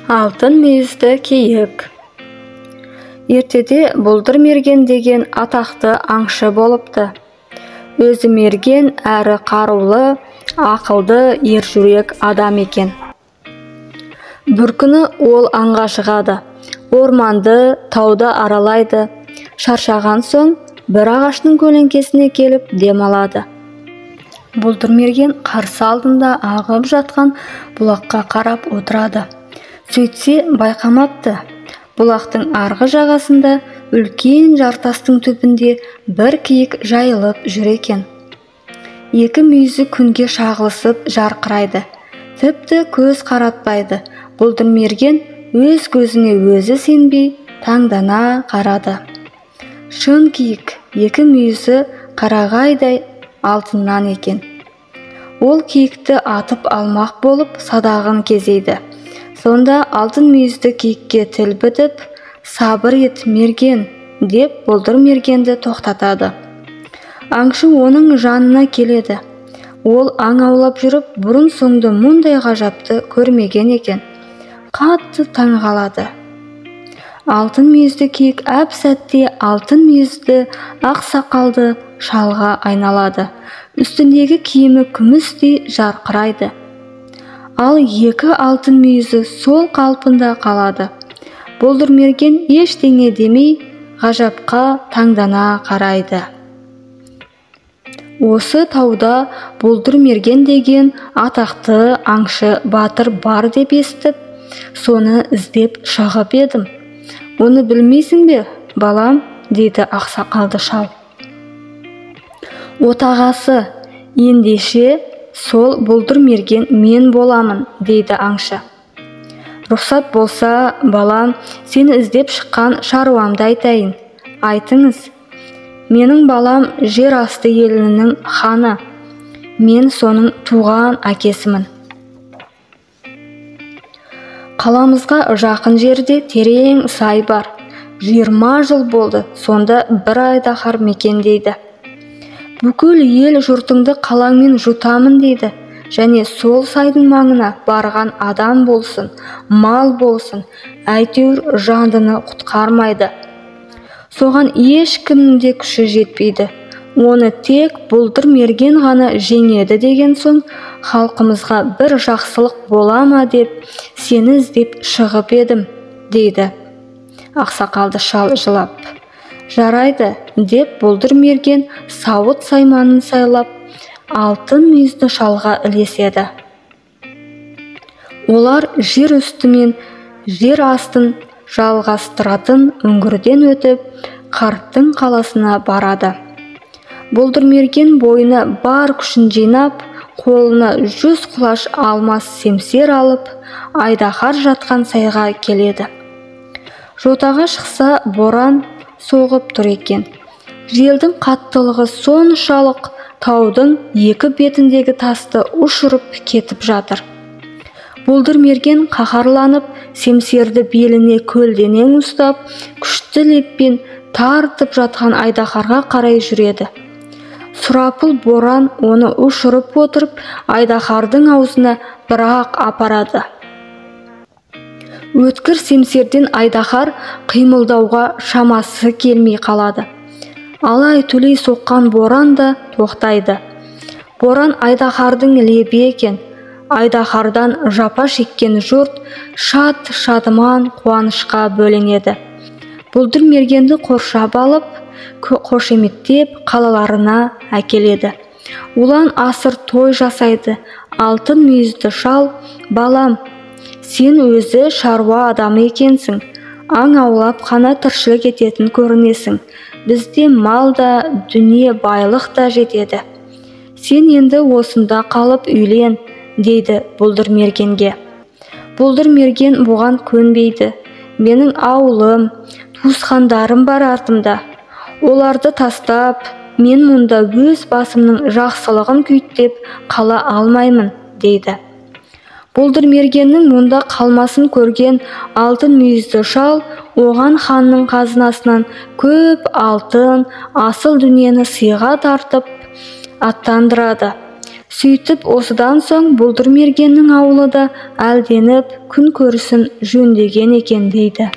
Алтын мүйізді киік. Ертеде Бұлдыр мерген деген атақты аңшы болыпты. Өзі мерген әрі қарулы, ақылды, ержүрек адам екен. Бір күні ол аңға шығады. Орманды, тауды аралайды. Шаршаған соң бір ағаштың көлеңкесіне келіп демалады. Бұлдыр мерген қарсы алдында ағып жатқан бұлаққа қарап отырады. Сөйтсе байқамапты. Бұлақтың арғы жағасында үлкен жартастың түбінде бір киік жайылып жүр екен. Екі мүйізі күнге шағылысып жарқырайды. Тіпті көз қаратпайды. Бұлдыр мерген өз көзіне өзі сенбей таңдана қарады. Шын киік, екі мүйізі қарағайдай алтыннан екен. Ол киікті атып алмақ болып садағын кезейді. Сонда алтын мүйізді киікке тіл бітіп, сабыр ет мерген, деп Бұлдыр мергенді тоқтатады. Аңшы оның жанына келеді. Ол аң аулап жүріп, бұрын соңды мұндай ғажапты көрмеген екен. Қатты таңғалады. Алтын мүйізді киік әп-сәтте алтын мүйізді ақ сақалды шалға айналады. Үстіндегі киімі күмістей жарқырайды. Ал екі алтын мүйізі сол қалпында қалады. Бұлдыр мерген ештеңе демей, ғажапқа таңдана қарайды. Осы тауда Бұлдыр мерген деген атақты аңшы батыр бар деп естіп, соны іздеп шығып едім. Оны білмейсің бе, балам, дейді ақсақалды шал. Отағасы, ендеше сол Бұлдыр мерген мен боламын, дейді аңшы. Рұқсат болса, балам, сені іздеп шыққан шаруамды айтайын. Айтыңыз. Менің балам жер асты елінің ханы. Мен соның туған әкесімін. Қаламызға жақын жерде терең сай бар. 20 жыл болды, сонда бір айдаһар мекендейді. Бүкіл ел жұртыңды қалаңмен жұтамын дейді. Және сол сайдың маңына барған адам болсын, мал болсын, әйтеуір жандыны құтқармайды. Соған ешкімнің де күші жетпейді. Оны тек Бұлдыр мерген ғана жеңеді деген соң, халқымызға бір жақсылық бола ма деп сені іздеп шығып едім, дейді ақсақалды шал жылап. Жарайды, деп Бұлдыр мерген сауыт сайманын сайлап, алтын мүйізді шалға ілеседі. Олар жер үстімен жер астын жалғастыратын үңгірден өтіп, қарттың қаласына барады. Бұлдыр мерген бойына бар күшін жинап, қолына 100 құлаш алмас семсер алып, айдаһар жатқан сайға келеді. Жотаға шықса, боран соғып тұр екен. Желдің қаттылығы соншалық, таудың екі бетіндегі тасты ұшырып кетіп жатыр. Бұлдыр мерген қаһарланып, семсерді беліне көлденең ұстап, күшті леппен тартып жатқан айдаһарға қарай жүреді. Сұрапыл боран оны ұшырып отырып, айдаһардың аузына бірақ апарады. Өткір семсерден айдаһар қимылдауға шамасы келмей қалады. Алай түлей соққан боран да тоқтайды. Боран айдаһардың лебі екен. Айдаһардан жапа шеккен жұрт шат шадыман қуанышқа бөленеді. Бұлдыр мергенді қоршап алып, қошеметтеп қалаларына әкеледі. Ұлан асыр той жасайды. Алтын мүйізді шал, балам, сен өзі шаруа адамы екенсің. Аң аулап қана тіршілік ететін көрінесің. Бізде мал да, дүние байлық та жетеді. Сен енді осында қалып үйлен, дейді Бұлдыр мергенге. Бұлдыр мерген бұған көнбейді. Менің ауылым, туысқандарым бар артымда. Оларды тастап, мен мұнда өз басымның жақсылығын күйттеп қала алмаймын, дейді. Бұлдыр мергеннің мұнда қалмасын көрген алтын мүйізді шал оған ханның қазынасынан көп алтын, асыл дүниені сыйға тартып аттандырады. Сөйтіп осыдан соң Бұлдыр мергеннің ауылы да әлденіп, күн көрісін жөндеген екен дейді.